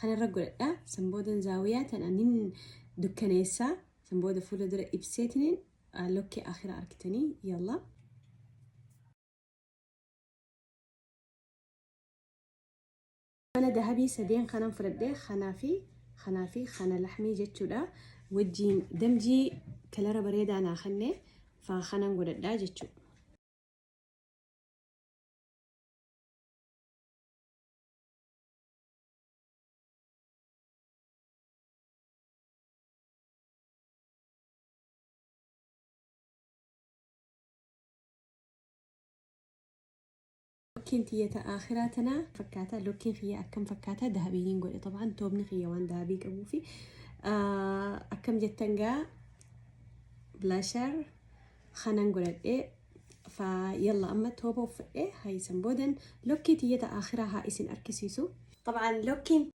Kanarra godhadha. San boodan zaawiyaa tana nin dukkaneessa. San booda fuula dura ibseetiniin lokkee akhiraa argitanii yalla. Mana dahabii sadeen kanan fudhadhe kanaa fi kanaa fi kana lahmii jechuudha. Wajjiin damjii kalara bareedaa naa kenne faa kanan godhadha jechuudha. Lokkiin tiyya ta aakhiraa tana fakkaata. Lokkiin kiyya akkam fakkaata? Dahabiin godhe xabaan toobni kiyya waan dahabii qabuufi. Akkam jettan gaa blasher kanan godhadhe fa yalla amma tooba uffadhe haysan boodan lokkii tiyya ta aakhiraa haa isin arkisiisu. Xabaan lokkiin.